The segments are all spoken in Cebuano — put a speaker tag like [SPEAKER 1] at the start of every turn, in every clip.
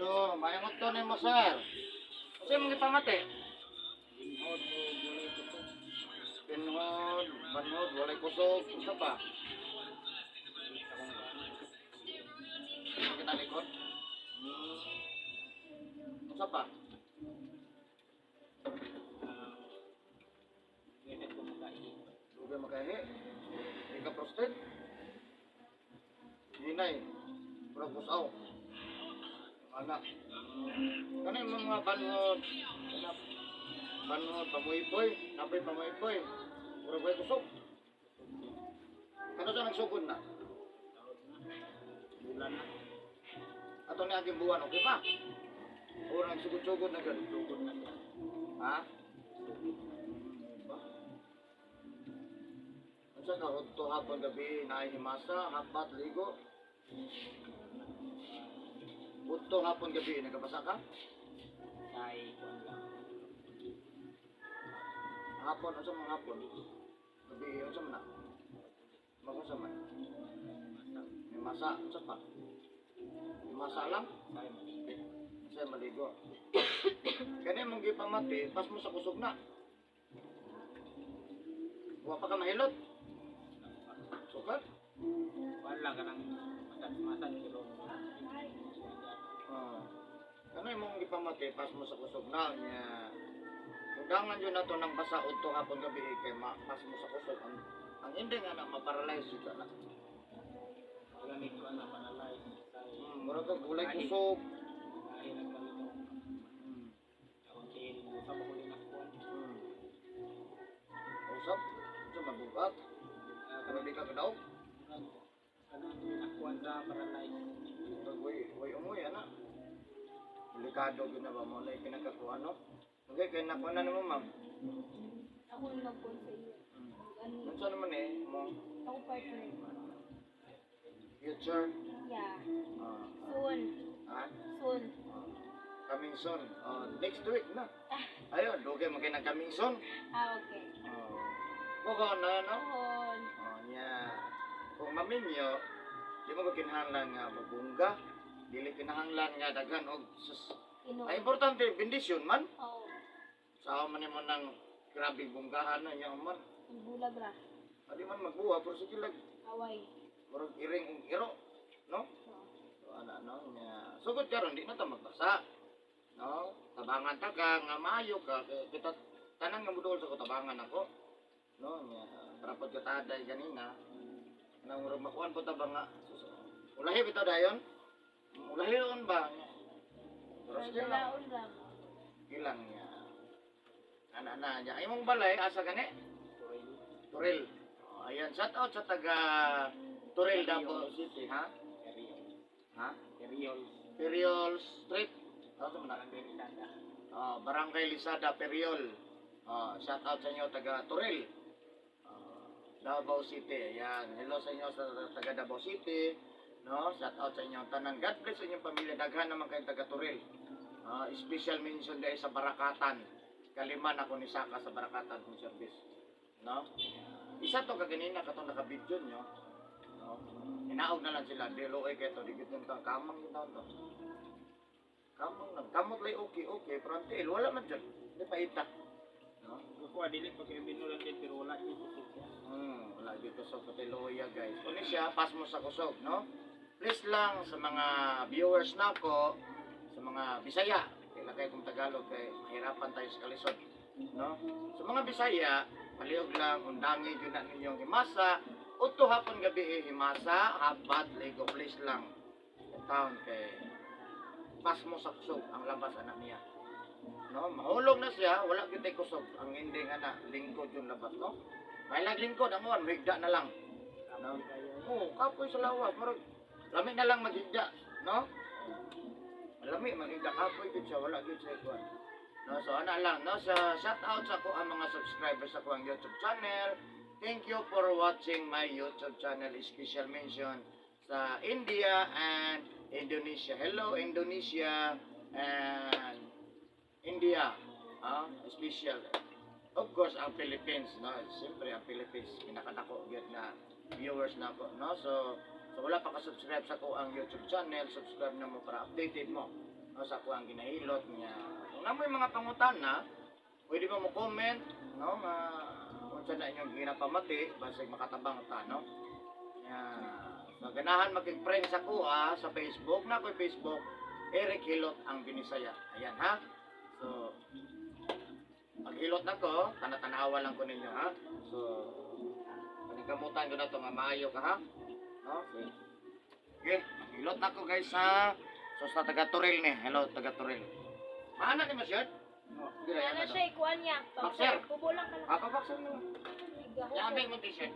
[SPEAKER 1] Udto, mayong udto nimo, sir. Kasi mong ipamati?
[SPEAKER 2] Binhod o walay kusog.
[SPEAKER 1] Pinhod, banhod, walay kusog, unsa pa?
[SPEAKER 2] Akong kuan.
[SPEAKER 1] Kita likod. Unsa pa?
[SPEAKER 2] Ah, ganit ko makaihi.
[SPEAKER 1] Dugay makahi. Di ka prostate. Hinay. Murag kusaw. Ana. Kani mga banhod. Banhod, pamuypoy. Napoy pamuypoy. Murag way kusog. Kano sa nagsugod na?
[SPEAKER 2] Taon na. Bulan na.
[SPEAKER 1] Ato ni aging buwan, okay pa? O nagsugod-sugod na gud.
[SPEAKER 2] Sugod na siya.
[SPEAKER 1] Ha?
[SPEAKER 2] Sugod.
[SPEAKER 1] Ba? Unsa ka udto hapon gabi naay himasa, hapat ligo. Udto hapon gabi nagabasa ka?
[SPEAKER 2] Kay kuan lang.
[SPEAKER 1] Hapon unsa man hapon? Gabi unsa man na? Magunsa man?
[SPEAKER 2] Masa.
[SPEAKER 1] Himasa unsa pa? Himasa lang?
[SPEAKER 2] Say maligo.
[SPEAKER 1] Sa maligo. Kani mong gipamati, pas mo sa kusog na. Wa pa ka mahilot. Sukat.
[SPEAKER 2] Kuan lang kanang masad-masad pero
[SPEAKER 1] Ah. Kano imong gipamati pas mo sa kusog na nya. Undangan yun nato ng basa udto hapon gabi eh, kay ma pas mo sa kusog ang hindi nga na ma-paralyze jud ka na.
[SPEAKER 2] Gamit kuan na paralyze. Say
[SPEAKER 1] Murag kag gulay kusog.
[SPEAKER 2] ay nagkalito. Akong tiil usap ako din ako.
[SPEAKER 1] Usap, sa mabugat,
[SPEAKER 2] Ah,
[SPEAKER 1] pero di ka kadaog.
[SPEAKER 2] Kanang ginakuan sa paralyze.
[SPEAKER 1] Murag way umoy ana. Delikado gyud na ba mo na pinagkakuha no? Okay, kay nakuha na nimo, ma'am.
[SPEAKER 3] Ako na nagkuhan sa iyo. Ano,
[SPEAKER 1] Unsa naman eh mo
[SPEAKER 3] ako partner.
[SPEAKER 1] future?
[SPEAKER 3] Yeah.
[SPEAKER 1] Ah,
[SPEAKER 3] Soon.
[SPEAKER 1] ah,
[SPEAKER 3] Soon.
[SPEAKER 1] Coming soon. Next week na. Ayun, dugay man kay coming soon.
[SPEAKER 3] Ah, okay.
[SPEAKER 1] Oh. Boko na no?
[SPEAKER 3] Soon.
[SPEAKER 1] Oh, nya. Kung maminyo, di mo ko kinahanglan nga mabungga, dili kinahanglan nga daghan og sus.
[SPEAKER 3] Ino.
[SPEAKER 1] Ang importante bendisyon man.
[SPEAKER 3] Oo.
[SPEAKER 1] Sa man nimo nang grabe bunggahan na nya man.
[SPEAKER 3] Ang bulag ra.
[SPEAKER 1] Adi man magbuha pero sige lang
[SPEAKER 3] Away.
[SPEAKER 1] murag iring og iro, no?
[SPEAKER 3] Oo.
[SPEAKER 1] So ana no nya. Sugod karon di na ta magbasa. No? Tabangan ta ka nga maayo ka kay kita tanan nga moduol sa katabangan ako. No nya para pod kataday ganina. Nang murag makuan po ta ba nga sus, ulahi bitaw dayon? Ulahion ba? Pero sige lang.
[SPEAKER 3] Dalaon ra.
[SPEAKER 1] Ilang niya. Ana na niya. Imong balay asa gani?
[SPEAKER 2] Turil.
[SPEAKER 1] Turil. Oh, ayan, shout out sa taga Turil, Davao City, ha?
[SPEAKER 2] Periol.
[SPEAKER 1] Ha?
[SPEAKER 2] Periol.
[SPEAKER 1] Periol Street. Ano man na?
[SPEAKER 2] Barangay Lisada.
[SPEAKER 1] Oh, Barangay Lisada, Periol. Oh, shout out sa inyo taga Turil. Oh, Davao City. Ayan. Hello sa inyo sa taga Davao City. No, shout out sa inyo tanan. God bless sa inyong pamilya. Daghan naman kayong taga Turil. Ah, special mention dahil sa Barakatan. Kaliman ako ni Saka sa Barakatan kung service. No? Isa to kaganina katong naka-video nyo. No? Inaog na lang sila. Di luoy kayo to. Di gid nyo kamang yung taon to. Kamang lang. Kamot lay okay, okay. Pero ang tiil, wala man dyan. Di pa ita. No?
[SPEAKER 2] Kuha dili pa kay binulan din pero wala gyud kusog siya.
[SPEAKER 1] Wala dito sa Patiloya, guys. Kung siya, pass mo sa kusog, no? Please lang sa mga viewers nako, sa mga Bisaya, kailan kayo kung Tagalog, kay mahirapan tayo sa kalisod, no? Sa mga Bisaya, palihog lang, undangi yun na ninyong himasa, udto hapon gabi eh, himasa, habat, ligo, please lang. Town kay pass mo sa kusog ang labas anak niya. No, mahulog na siya, wala gyud tay kusog. Ang ending ana, lingkod yung labas, no? May lingkod ang uwan, higda na lang. No?
[SPEAKER 2] Kapoy kayo.
[SPEAKER 1] Oo, kapoy sa lawas, murag lami na lang maghigda, no? Lami maghigda kapoy gyud siya, wala gyud siya kuan. No, so ana lang, no, sa shout out sa ko ang mga subscribers sa ko ang YouTube channel. Thank you for watching my YouTube channel. Special mention sa India and Indonesia. Hello Indonesia and India. Ah, special. Of course, ang Philippines, no? Siyempre, ang Philippines, pinakadako gyud na viewers na ako, no? So wala pa ka-subscribe sa ko ang YouTube channel, subscribe na mo para updated mo. No, sa ako ang ginahilot niya. Kung namoy mga pangutana, pwede ba mo comment, no, nga unsa na inyong ginapamati basig makatabang ta, no? Ya, so ganahan makig-friend sa kuha sa Facebook na ko'y Facebook, Eric Hilot ang Binisaya. Ayan ha. So paghilot na ko, tanatanawa lang ko ninyo ha. So paningkamutan ko na to nga maayo ka ha. No? Okay, hilot na ko guys ha. So sa taga Toril ni. Hello taga Toril. Maana ni mo shirt?
[SPEAKER 2] Oh.
[SPEAKER 3] Ano siya ikuan niya?
[SPEAKER 1] Boxer.
[SPEAKER 3] Kubo lang ka lang.
[SPEAKER 1] Ah, pa-boxer mo. Yamin mo t-shirt.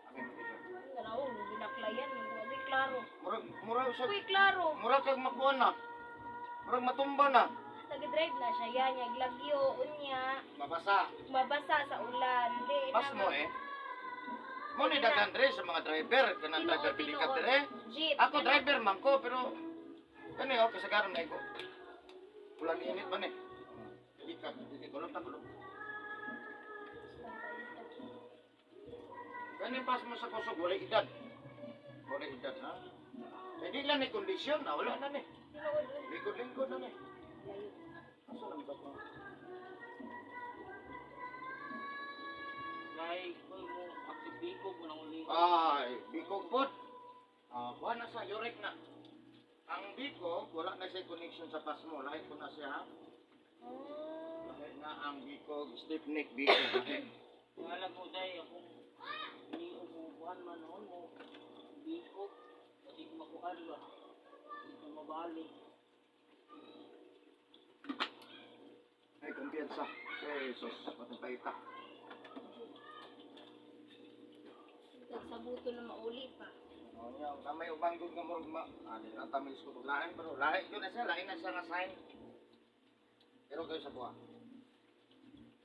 [SPEAKER 1] Amin mo t-shirt.
[SPEAKER 3] Naraw, binaklayan. Hindi klaro.
[SPEAKER 1] Murag murag sa
[SPEAKER 3] Uy, klaro.
[SPEAKER 1] murag kag makuha na. Murag matumba na.
[SPEAKER 3] Nag-drive na siya. Yan, niya. Glagyo, unya.
[SPEAKER 1] Mabasa.
[SPEAKER 3] Mabasa sa ulan. Di,
[SPEAKER 1] Pas mo eh. Mo ni daghan dre sa mga driver kanang
[SPEAKER 3] Tinuod,
[SPEAKER 1] driver pili ka
[SPEAKER 3] tinuod.
[SPEAKER 1] dire.
[SPEAKER 3] Jeep.
[SPEAKER 1] Ako driver man ko pero kani oh kasagaran na ko. Ulan init man eh. Dili ka, dili ko lang tagulo. Kani pas mo sa kusog wala edad. Wala edad ha. Kay di lang ni kondisyon na wala na ni.
[SPEAKER 3] Tinuod.
[SPEAKER 1] Lingkod-lingkod na ni. Asa lang ba ko?
[SPEAKER 2] Kay kung mo active biko mo nang uli.
[SPEAKER 1] Ay, bikog pod. Ah, kuha na sa Yorek na. Ang bikog, wala na siya connection sa pasmo. Lahi ko na siya. ha? Lahi na ang bikog, stiff neck bikog. Lahi.
[SPEAKER 2] Wala ko day akong ni umubuhan man noon mo biko kasi makuan ba. Hindi ko mabalik.
[SPEAKER 1] Ay, kumpiyansa. Jesus, matang paita.
[SPEAKER 3] Nagsabuto na mauli pa.
[SPEAKER 1] Ano niya, na may ubang gud nga murag ma. Ah, di lang tamis ko lain pero lahi gyud na siya, lahi na siya nga sign. Pero kayo sa buha.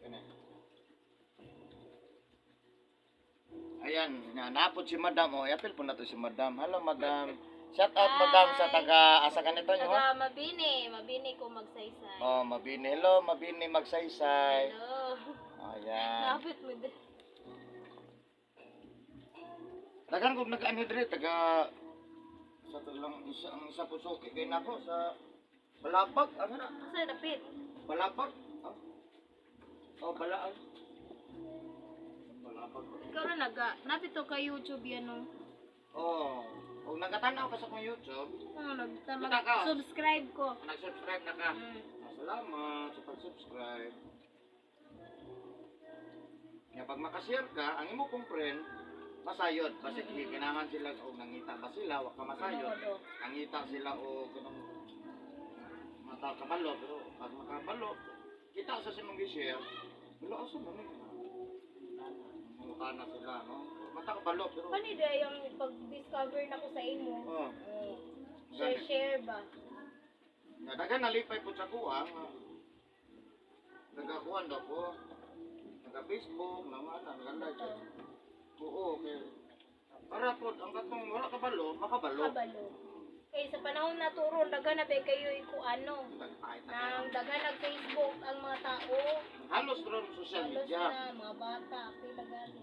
[SPEAKER 1] Yan eh. Ayan, nanapot si Madam. O, apil po na to si Madam. Hello, Madam. Shout out, Madam, sa taga, asa ganito nyo, ha?
[SPEAKER 3] Taga Mabini. Mabini ko magsaysay.
[SPEAKER 1] Oh, Mabini. Hello, Mabini, magsaysay.
[SPEAKER 3] Hello.
[SPEAKER 1] Ayan.
[SPEAKER 3] Napit mo din.
[SPEAKER 1] Dagan kong nag-ano dire, taga, sa to lang, isa, ang isa po suki kay nako sa Balabag, ano na?
[SPEAKER 3] Asa napit?
[SPEAKER 1] Balabag? Oh, oh balaan. Balabag.
[SPEAKER 3] Ikaw na naga. Napit to kay YouTube yan no.
[SPEAKER 1] Oh, kung nagatanaw ka sa akong YouTube,
[SPEAKER 3] Oh,
[SPEAKER 1] Kita ka.
[SPEAKER 3] subscribe ko.
[SPEAKER 1] nag-subscribe na ka.
[SPEAKER 3] Mm.
[SPEAKER 1] Salamat sa pag-subscribe. Nga pag makashare ka, ang imo kong friend, masayod. Basta mm sila o nangita ba sila, wa ka masayod.
[SPEAKER 3] Tinuod, oh.
[SPEAKER 1] Nangita sila o kanang mata kabalo, pero pag makabalo, kita sa simong gi-share, wala asa man eh. Mukha na sila, no? Mata kabalo, pero...
[SPEAKER 3] Pani day ang pag-discover na ko sa imo.
[SPEAKER 1] Oh,
[SPEAKER 3] Oh. Share share ba?
[SPEAKER 1] Nga dagan nalipay po sa kuha nga nagakuan daw ko. Naga Facebook, nga na naga like. Oo, okay. Para po ang katong wala kabalo, makabalo.
[SPEAKER 3] Kabalo. Kay sa panahon na turon daghan na ba kayo iku ano.
[SPEAKER 1] Nagpahit na kayo.
[SPEAKER 3] Nang daghan nag Facebook ang mga tao.
[SPEAKER 1] Halos ron social
[SPEAKER 3] Halos
[SPEAKER 1] media.
[SPEAKER 3] na mga bata pila gani.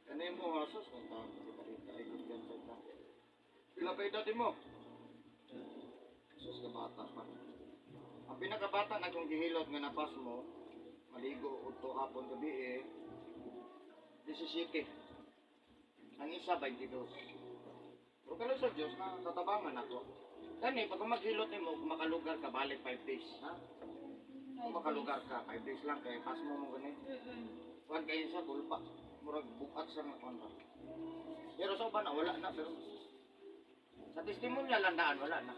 [SPEAKER 1] Kani mo hasos kung tao kita kita ay kumpiyansa ta. Pila pa edad mo? Sus ka bata pa. Ang pinakabata na kung gihilot nga napas mo, maligo udto hapon gabi eh, 17. Ang isa 22. Pero kalo sa Diyos na tatabangan ako. Kani pag maghilot nimo, kung makalugar ka balik 5 days, ha? Kung makalugar ka 5 days lang kay pas mo mo gani. Kuan kayo sa gulpa. Murag bukat sa nga kuan ba. Pero sa uban na wala na pero sa testimonya lang daan wala na.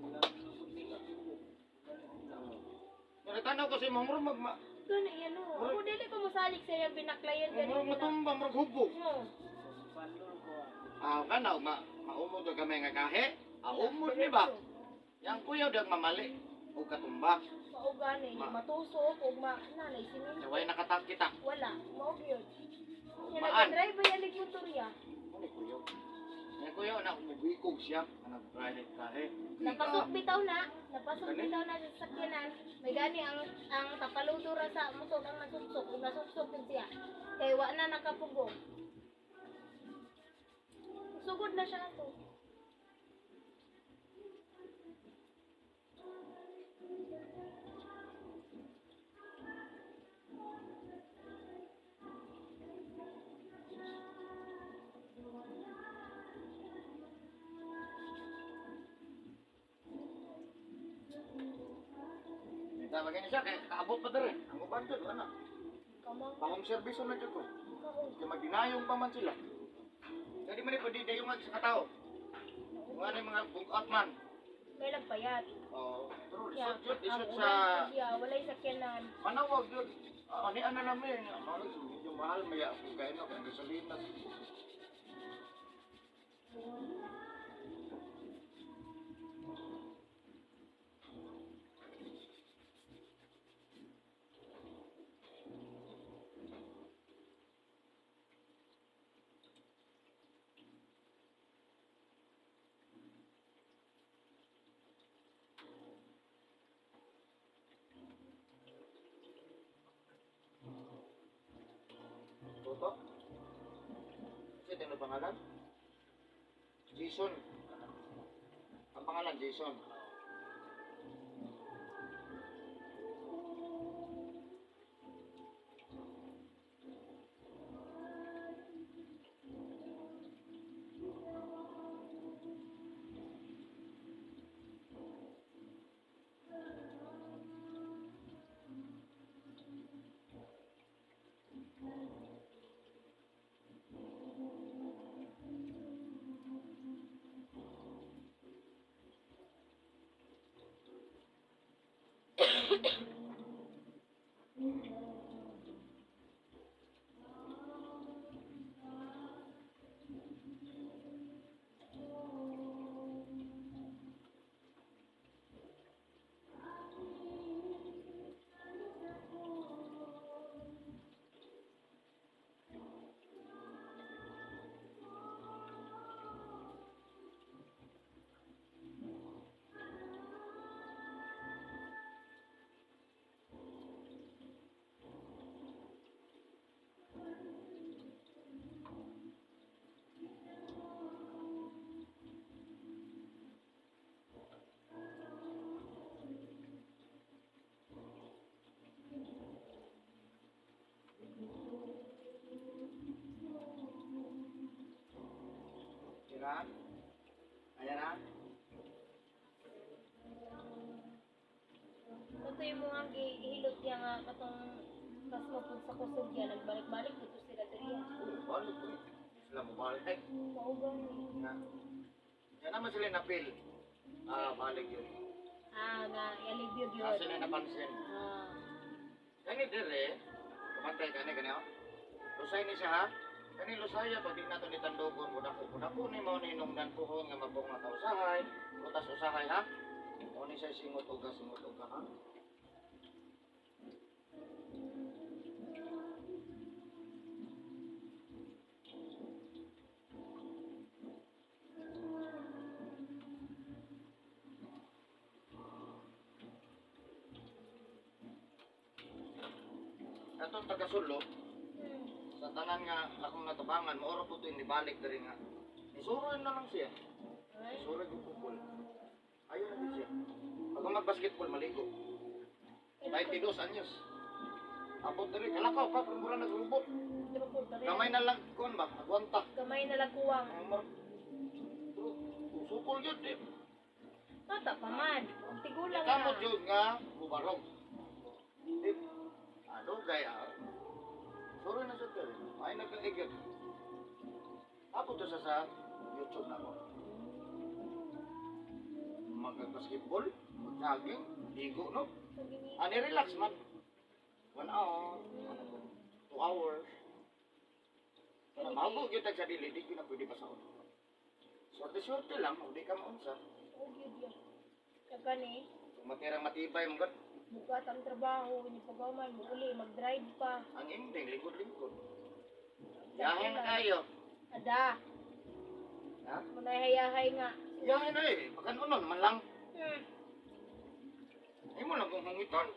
[SPEAKER 2] Wala na pud nila ko.
[SPEAKER 1] Pero tanaw kasi mo murag magma
[SPEAKER 3] Gani yan o. Ako dili ko mosalik sa iyang binaklayan gani.
[SPEAKER 1] murag matumba murag hubog.
[SPEAKER 3] No.
[SPEAKER 2] Pandol ko.
[SPEAKER 1] Ah kanaw ma maumod ka gamay nga kahe. Ah umod ni ba? Yang kuyaw dag mamali og katumba.
[SPEAKER 3] Mao gani, matusok ug ma nanay siminto.
[SPEAKER 1] Way nakatak kita.
[SPEAKER 3] Wala, mao gyud. Yan
[SPEAKER 1] Maan.
[SPEAKER 3] nag-drive ba yan motor ya?
[SPEAKER 1] Ano kuyaw? Yang kuyaw na umubikog siya nag-private kahe.
[SPEAKER 3] Napasok bitaw na, napasok bitaw na sa sakyanan. May gani ang tapaludo ra sa motor ang nasuksok, ug nasuksok din siya. Kay wa na nakapugong. na siya ato.
[SPEAKER 1] Kita bagay siya kay kaabot pa dere. Ang uban jud ana.
[SPEAKER 3] Kamang.
[SPEAKER 1] Pahong service na jud ko.
[SPEAKER 3] Kaon.
[SPEAKER 1] Kay magdinayong pa man sila. Kaya di man ni pwede dayong sa katao. Kung ano yung mga book out man.
[SPEAKER 3] May nagpayat.
[SPEAKER 1] Oh, pero
[SPEAKER 3] Ya,
[SPEAKER 1] lisod jud,
[SPEAKER 3] ang
[SPEAKER 1] lisod
[SPEAKER 3] ulan
[SPEAKER 1] sa
[SPEAKER 3] siya, walay sakyanan.
[SPEAKER 1] manawag jud. Ah, ani ana namin. Mahal, medyo mahal maya ako kayo no kay gasolina. Toto? Kasi ano pangalan? Jason. Ang pangalan, Jason. Tira. Ayan na.
[SPEAKER 3] Ito yung mga gihilot niya nga katong kasmo pud sa kusog niya nagbalik-balik dito sila diri.
[SPEAKER 1] Uy, balik ko eh. Sila mo balik.
[SPEAKER 3] Maugang ni.
[SPEAKER 1] Nga. Yan naman sila napil. Ah, balik yun.
[SPEAKER 3] Ah, nga yalibyo gyud.
[SPEAKER 1] Ah, sila napansin.
[SPEAKER 3] Ah.
[SPEAKER 1] Kani dire, kumantay kani kani oh. Lusay ni siya ha. Kani lusaya pag di nato ni tandugon mo dako mo dako ni mao ni nungdan puhon nga mabong nga kausahay, utas usahay ha. Mao ni siya singot uga ha. Katong taga Sulo, sa tanan nga akong natubangan, maoro po ito yung nibalik diri nga. Isuroy na lang siya.
[SPEAKER 3] Ay.
[SPEAKER 1] Isuroy ko pukul. Ayaw na din siya. Pag mag-basketball, maligo. 22 anyos. Abot diri, kalakaw pa, pero mura nagrubot. Gamay na lang, kuan ba? Agwanta.
[SPEAKER 3] Gamay na lang kuwang.
[SPEAKER 1] Ang pero, Sukol yun, eh.
[SPEAKER 3] Bata pa man. Ang tigulang na.
[SPEAKER 1] Kamot yun nga, mubarog. Di, ano gaya? Sorry na sa tele. Ay, nagkaigil. Ako to sa YouTube na ko. Mag-basketball, mag-jogging, ligo, no? Ani, relax man. 1 hour, ano po, 2 hours. Pero mago gyud tag sa dili, di gyud na pwede basaon. Swerte-swerte lang, di ka maunsa.
[SPEAKER 3] Og yun yun. Kagani,
[SPEAKER 1] Kung matirang matibay mo gud,
[SPEAKER 3] bugat ang trabaho, hindi pa gaman, uli, mag-drive pa.
[SPEAKER 1] ang ending lingkod-lingkod. Yahin na kayo.
[SPEAKER 3] Ada,
[SPEAKER 1] Ha?
[SPEAKER 3] munay-hayahay nga.
[SPEAKER 1] Yahin na eh, pagkanunon man lang. Imo lang kung hungiton.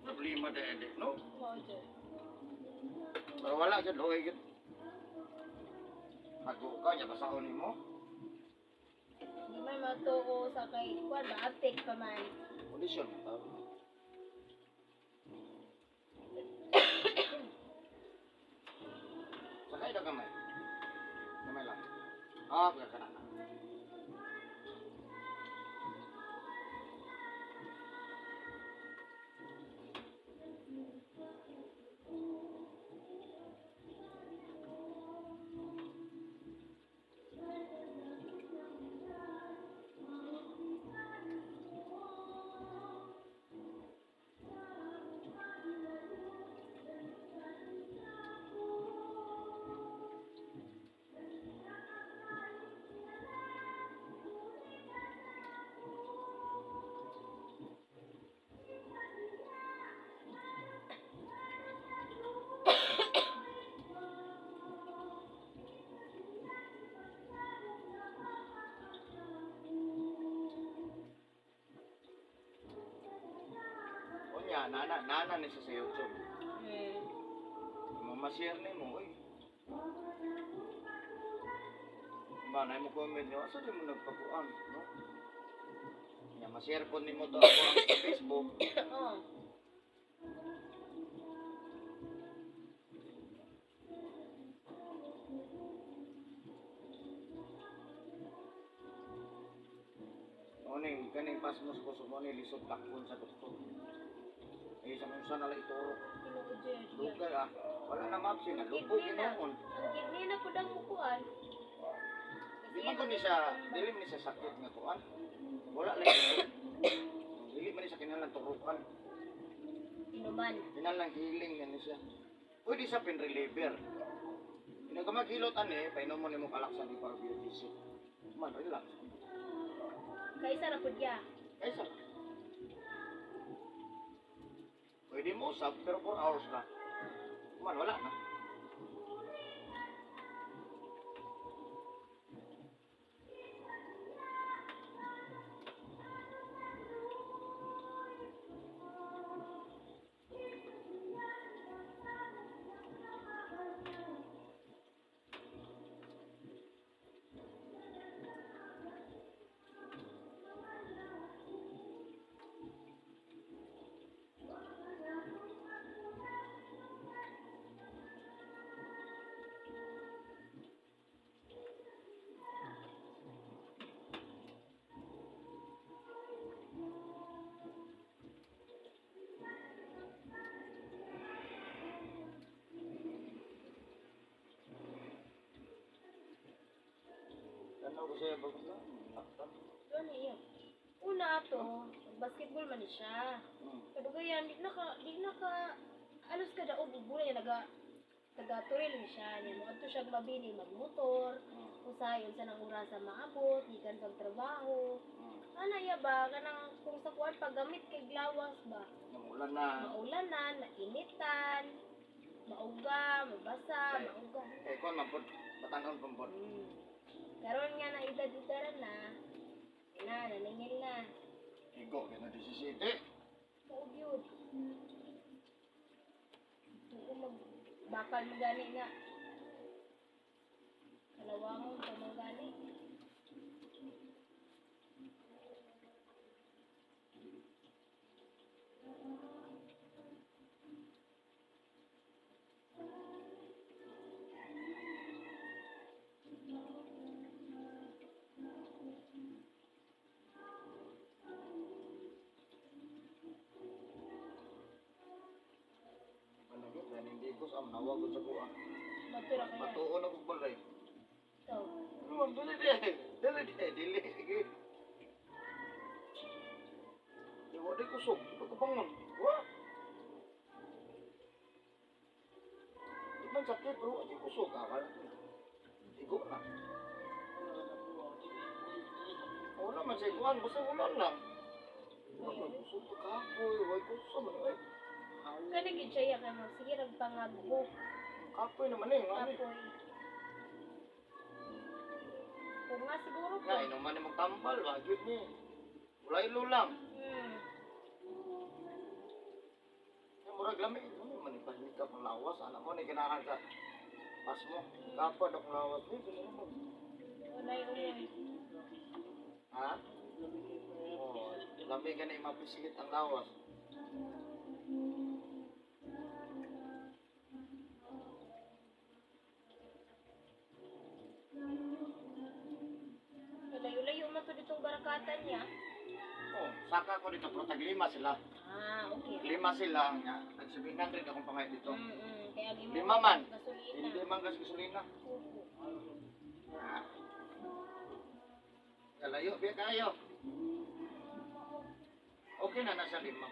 [SPEAKER 1] Problema da edi, no?
[SPEAKER 3] Mao dyan.
[SPEAKER 1] Pero wala gyud, okay gyud. Hago ka, Kuha niya, basaon nimo.
[SPEAKER 3] Di man matuo sa kay kuan ba aptek pa man.
[SPEAKER 1] Kondisyon na. Sakay na gamay. Gamay lang. Ah, pagkakana na. Unya, nana, nana ni siya sa YouTube. Mama-share ni mo, uy. Ba, na mo comment niyo, asa di mo nagpakuan, no? Nya, ma-share po nimo to ako ang sa Facebook.
[SPEAKER 3] Oo.
[SPEAKER 1] Oning, kaning pasmos ko sa ni lisod takpon sa doktor. Eh, sa mga na lang iturok.
[SPEAKER 3] Tinuod jud.
[SPEAKER 1] Dugay ah. Wala na mapsi, nalubog
[SPEAKER 3] Kidney na.
[SPEAKER 1] ginoon.
[SPEAKER 3] Ang kidney na pud ang mukuan.
[SPEAKER 1] Di man ko ni siya, dili man ni siya sakit nga kuan. Wala lang. Dili man ni siya kinahanglan turukan.
[SPEAKER 3] Inuman.
[SPEAKER 1] Kinahanglan healing yan ni siya. Pwede sa pain reliever. Kung ka maghilot ani, painom mo nimo kalaksan di para beauty. Man, relax.
[SPEAKER 3] Kaysa ra pud ya.
[SPEAKER 1] Kaysa. Pwede mo usab, pero 4 hours na. Man, wala na. Tanaw ko siya bago na. Laktan.
[SPEAKER 3] Doon iyo. Una ato, basketball man ni siya. Kadugayan di na ka alos kada og ubo na naga taga turil ni siya niya mo adto siya mabini magmotor usahay unsa nang orasa maabot gikan pag trabaho ana iya ba kanang kung sa kuan paggamit kay glawas ba
[SPEAKER 1] Namulan na.
[SPEAKER 3] maulanan mainitan mauga mabasa mauga.
[SPEAKER 1] Eh, kuan man pod. Batanon pud pod.
[SPEAKER 3] Karon nga na edad-edaran na na naningil na.
[SPEAKER 1] Igo kay na 17.
[SPEAKER 3] Mao gyud. Tuo mag bakal mo gani nga. Kalawangon pa man gani.
[SPEAKER 1] Panagit na hindi ko sa nawag sa kuan.
[SPEAKER 3] Matura kaya.
[SPEAKER 1] Matuon ako balay.
[SPEAKER 3] To.
[SPEAKER 1] Ano man dili di. Dili di dili sige. Di wa di kusog, pagkabangon. Wa. Di man sakit pero di kusog ah. Igo na. Wala man siya kuan, basta wala lang. Wala man kusog kapoy, way kusog man eh.
[SPEAKER 3] Kani gid siya iya kay magsige rag pangagbo.
[SPEAKER 1] Kapoy naman eh, nga ni.
[SPEAKER 3] Kapoy. Kung nga siguro po.
[SPEAKER 1] Nga inuman ni magtambal, wa gyud ni. Wala ilo lang. Yung murag lami, lami man ipahinig ka pang lawas, anak mo ni ganahan ka. Pasmo. Kapod akong lawas. Uy, gusto mo.
[SPEAKER 3] Unay umoy.
[SPEAKER 1] Ha? Oo. Lami ka na mapisigit ang lawas.
[SPEAKER 3] Layo-layo man to ditong barakatan niya.
[SPEAKER 1] Oh, saka ko dito pero tag lima sila.
[SPEAKER 3] Ah, okay.
[SPEAKER 1] Lima sila nga. Tag 700 akong pangay dito.
[SPEAKER 3] Kaya gimo.
[SPEAKER 1] Lima man.
[SPEAKER 3] Gasolina.
[SPEAKER 1] Hindi man gas gasolina.
[SPEAKER 3] Opo.
[SPEAKER 1] Ah. Kalayo biya kayo. Okay na nasa lima.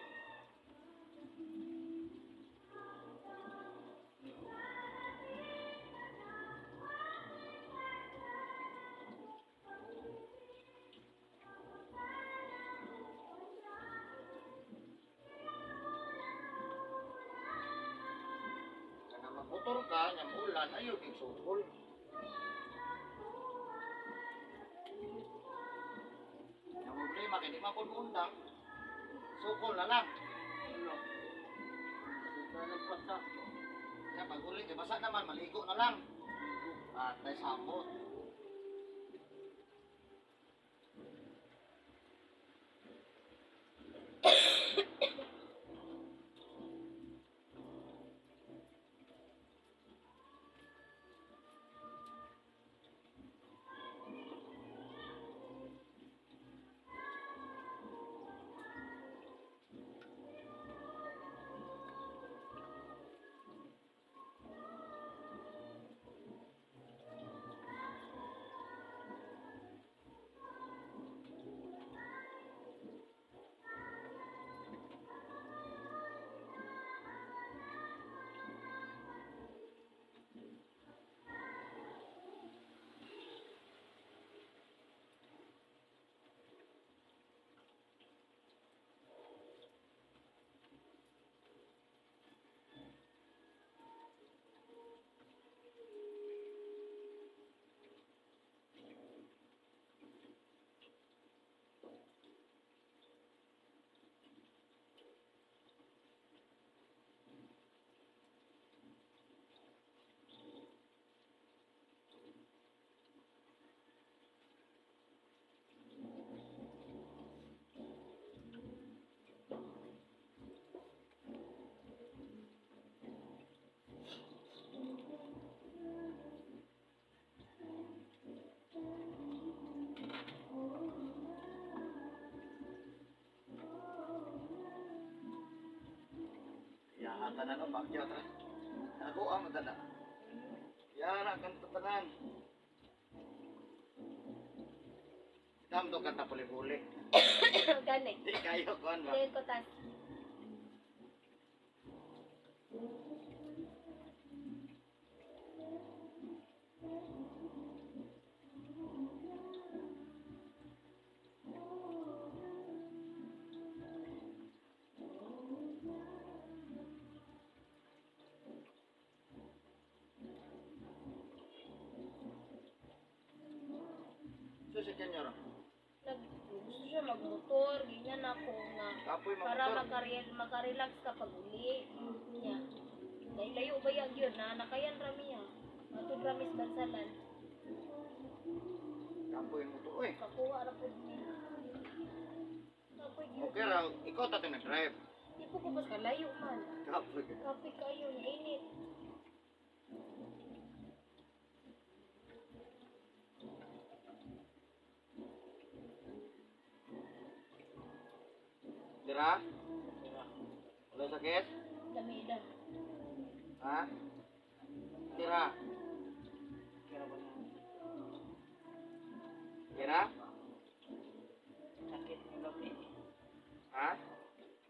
[SPEAKER 1] Kana magmotor ka, nyam ulan, ayo kay sukol. Ang problema kay di man pud undang. Sukol na lang.
[SPEAKER 2] Ano? Kasi nagpasa.
[SPEAKER 1] Kaya pag uli kay basa naman maligo na lang. At may samot. Ya, tanan ang bagyo ta. Ako ang madala. Yara kan tanan. Dam do kanta puli-puli.
[SPEAKER 3] Gani.
[SPEAKER 1] Di kayo kuan ba?
[SPEAKER 3] Dili ko tas.
[SPEAKER 1] So si Kenyo ra.
[SPEAKER 3] Nag gusto siya magmotor, ganyan ako nga.
[SPEAKER 1] Kapoy
[SPEAKER 3] Para
[SPEAKER 1] mamotor.
[SPEAKER 3] makarelax ka pag uli. Nya. Dahil layo ba yag yun na nakayan rami ha. Matud rami sa bansalan.
[SPEAKER 1] Kapoy mo to oy.
[SPEAKER 3] Kakuha ra pud ni. Kapoy gyud.
[SPEAKER 1] Okay ra, ikaw ta nag-drive.
[SPEAKER 3] Di po ko basta layo man.
[SPEAKER 1] Kapoy.
[SPEAKER 3] Kapoy kayo niya init.
[SPEAKER 1] Dira? Wala sakit?
[SPEAKER 3] Lamida.
[SPEAKER 1] Ha? Dira.
[SPEAKER 2] Kira ba na?
[SPEAKER 1] Dira?
[SPEAKER 2] Sakit ng lami.
[SPEAKER 1] Ha?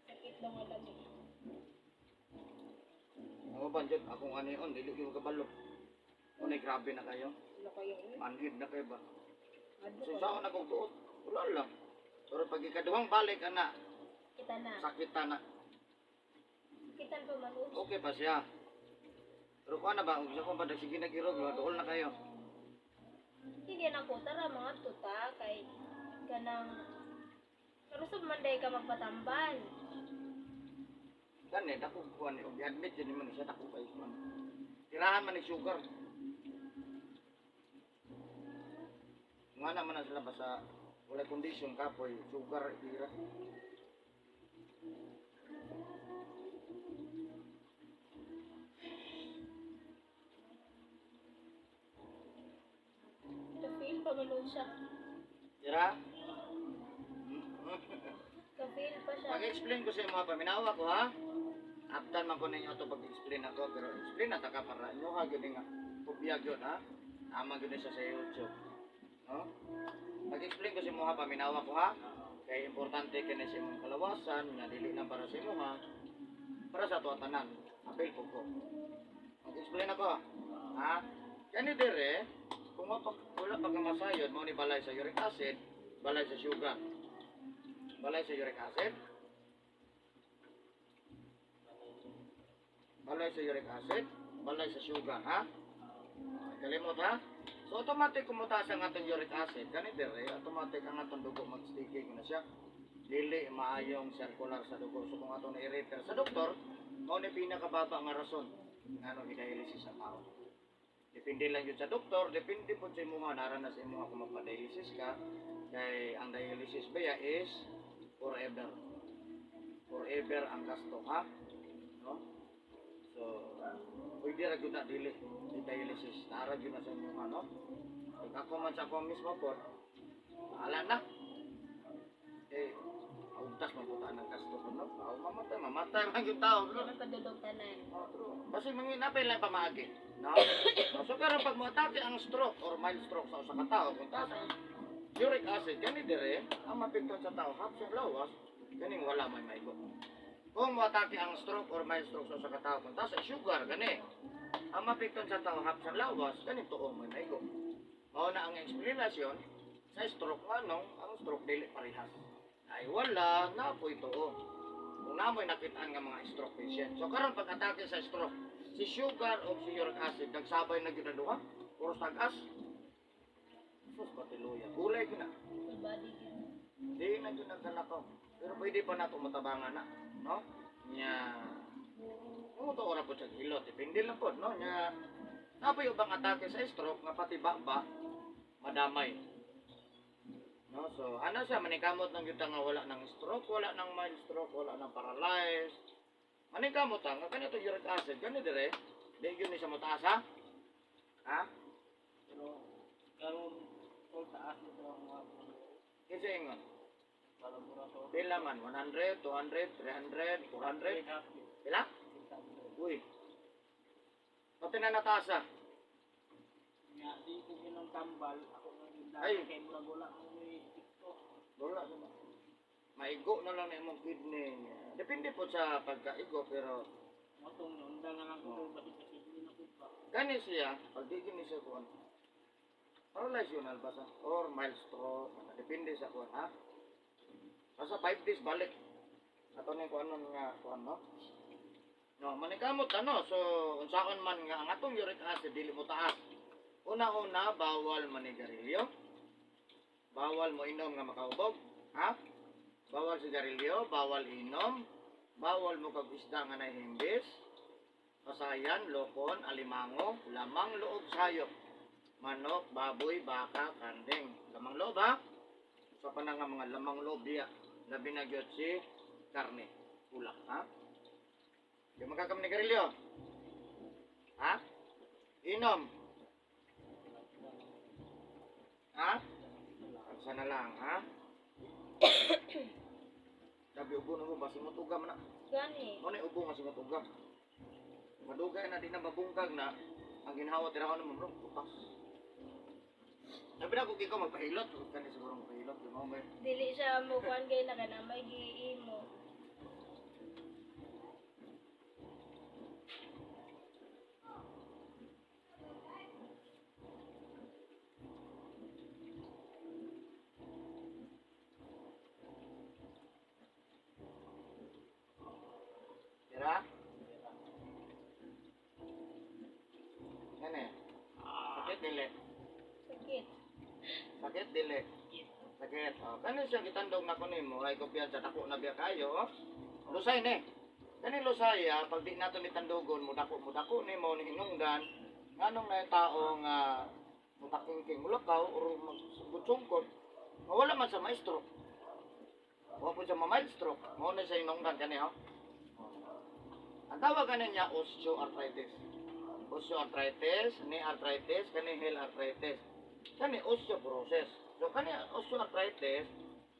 [SPEAKER 3] Sakit daw nga lami.
[SPEAKER 1] Ako ba dyan? Akong ano yun, dili kayo kabalo. Unay, grabe na kayo.
[SPEAKER 3] Wala kayo eh.
[SPEAKER 1] Manhid na kayo ba?
[SPEAKER 3] Adto
[SPEAKER 1] So,
[SPEAKER 3] ka.
[SPEAKER 1] sa ako nagugtuot, wala lang. Pero pag ikaduhang balik, ana,
[SPEAKER 3] Kita na.
[SPEAKER 1] sakit na.
[SPEAKER 3] Kita pa man oh.
[SPEAKER 1] Okay pa siya. Pero kuha na ba? Kung gusto ko ba, sige nag-irog, dool na kayo.
[SPEAKER 3] Hindi na ko tara mga tuta kay kanang pero sa manday ka magpatambal.
[SPEAKER 1] Gani, dako kuha ni, i-admit yun naman siya, dako kayo kuha. Tirahan man ni sugar. Ana man na sila basta wala condition kapoy, sugar tira.
[SPEAKER 3] Ka-fail pa man nun siya.
[SPEAKER 1] Tira?
[SPEAKER 3] Ka-fail pa siya.
[SPEAKER 1] Pag-explain ko sa imo paminawa ko ha. After man ko ninyo to pag-explain ako pero explain na ta ka para inyo ha gyud nga kopya gyud ha. Tama gyud siya sa YouTube. No? Pag-explain ko sa imo ha paminawa ko ha. Kay importante kini sa imong kalawasan nga dili na para sa imo ha. Para sa tuwa tanan. Apil po ko. Mag-explain ako. Ha? Kani dire, kung wala pa ka masayod, mao ni balay sa uric acid, balay sa sugar. Balay sa uric acid, balay sa uric acid, balay sa sugar, ha? Kalimot ha? So automatic kung mutaas ang atong uric acid, kani dire, automatic ang atong dugo mag-sticky na siya. Dili maayong circular sa dugo. So kung atong i-refer sa doktor, mao ni pinakababa nga rason ngano i-dialysis sa tao. Depende lang yun sa doktor, depende po sa imuha, nara na sa imuha kung magpa-dialysis ka, kay ang dialysis ba ya is forever. Forever ang gasto, ha? No? So, pwede ra gyud na dili di dialysis. Nara gyud na sa imuha, no? Kung ako man sa ako mismo po, bahala na. Eh, augtas man po ng gasto ko, no? Aw, mamatay, mamatay man yung tao, no?
[SPEAKER 3] Wala padulog tanan.
[SPEAKER 1] Oh, true. Basta mga napay lang pamaagi. No? No, so pero pag moatake ang stroke or mild stroke sa usa ka tawo, kung taas ang uric acid kani dire, ang mapikton sa tao half sa lawas, kaning wala may maigo. Kung moatake ang stroke or mild stroke sa usa ka tawo, kung taas ang sugar kani, ang mapikton sa tao half sa lawas, kaning tuo may maigo. Mao na ang explanation sa stroke nganong ang stroke dili parehas. Ay wala na po tuo. Kung namoy nakitaan nga mga stroke patient. So karon pag atake sa stroke, si sugar o si uric acid nagsabay na gyud ang duha. Puros tagas. Sus patiluya. Gulay gyud na.
[SPEAKER 3] Full body gyud.
[SPEAKER 1] Di na gyud nagkalakaw. Pero pwede pa nato matabangan na, no? Nya mo to ora po sa hilot, depende lang po, no? Nya napoy ubang atake sa stroke nga pati ba madamay. No, so ano siya manikamot ng gyud ta nga wala ng stroke, wala ng mild stroke, wala ng paralyzed. Manikamot ta nga kanito uric acid kani dire, di gyud ni siya motaas ha? Ha?
[SPEAKER 2] Pero karon tol taas ito ang mga
[SPEAKER 1] Kinsa ingon?
[SPEAKER 2] laboratory.
[SPEAKER 1] Pila man 100, 200, 300, 400? Pila? Uy. Pati na nataas ah.
[SPEAKER 2] Nga di ko ginong tambal ako nang
[SPEAKER 1] Ay.
[SPEAKER 2] gindaan kay murag wala mo may TikTok.
[SPEAKER 1] Wala naman. Maigo na lang na imong kidney. Depende po sa pagkaigo pero
[SPEAKER 2] Motong unda na lang ko basig sa kidney na ko ba.
[SPEAKER 1] kani siya pag di gini siya kuan. Paralyze yun albasa or mild stroke, depende sa kuan ha. Basta 5 days balik. Ato ni kuan nun nga kuan no. No, manikamot ano so unsaon man nga ang atong uric acid dili mo taas. Una-una bawal manigarilyo. Bawal mo inom nga makaubog, ha? Bawal sigarilyo, bawal inom, bawal mo kag isda nga nahimbis, pasayan, lokon, alimango, lamang loob sayop, manok, baboy, baka, kanding. Lamang loob ha? Sa pa na nga mga lamang loob diya. Labi na gyud si karne. Ulak ha? Di magkakam ni garilyo. Ha? Inom. Ha? Sana lang ha? Sabi ubo na mo, basi mo tuga man na.
[SPEAKER 3] Gani.
[SPEAKER 1] Mo na ubo nga singot uga. Madugay na di na mabungkag na ang ginhawa tirahan mo bro, butas. Sabi na kung ikaw magpahilot, huwag ka ni siguro magpahilot, di mo may
[SPEAKER 3] Dili siya mo kuan kay na kana may giimo.
[SPEAKER 1] tira. Yan eh. Sakit dili.
[SPEAKER 3] Sakit.
[SPEAKER 1] Sakit dili. Sakit. Oh, kani siya gitandog na ko nimo ay kopyan sa dako na biya kayo. Oh. Lusay ni. Kani lusay ah, pag di nato ni tandugon mo dako ni mo ni hinungdan nganong na tao nga Mutakingking mulakaw or magsugod-sugod. Mawala man sa maestro. Wa po siya ma-mild stroke. Mao na siya inungdan kani ha. Ang tawag kanin niya osteoarthritis. Osteoarthritis, knee arthritis, kani heel arthritis. Kani osteoporosis. So kani osteoarthritis,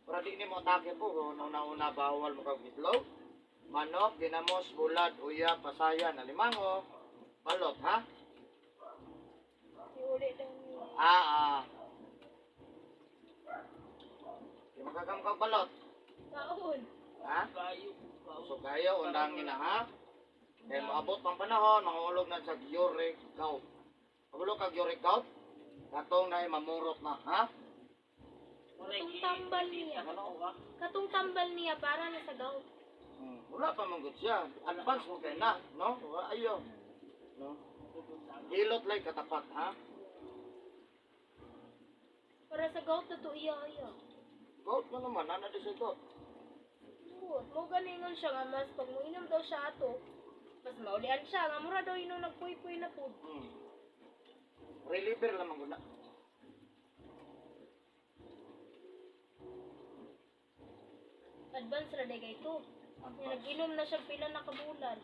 [SPEAKER 1] para di ni mo atake po, una-una bawal mo kag itlog, manok, ginamos, bulad, uya, pasayan, alimango, balot, ha?
[SPEAKER 3] Iuli daw niya.
[SPEAKER 1] Ah, ah. Di makakamkang balot,
[SPEAKER 3] Kaon.
[SPEAKER 1] ha?
[SPEAKER 2] Kayo, kaon.
[SPEAKER 1] So kayo, undangin na, ha? Kaya maabot pang panahon, mahulog na sa uric gout. Pagulog kag uric gout, katong na mamurot na, ha?
[SPEAKER 3] Katong tambal niya.
[SPEAKER 2] Ano ba?
[SPEAKER 3] Katong tambal niya para na sa gout.
[SPEAKER 1] Wala pa manggod siya. Advance mo kay na, no? Wala ayo. No? Hilot lay katapat, ha?
[SPEAKER 3] Para sa gout na to iya iya.
[SPEAKER 1] Gout na naman, nana di sa gout.
[SPEAKER 3] Buot mo ganingon siya nga mas pag moinom daw siya ato, mas maulian siya nga mura daw inom nagpuy-puy na pud.
[SPEAKER 1] Reliever lamang guna.
[SPEAKER 3] Advance ra day kay to. Nga nag-inom na siya pila na kabulan.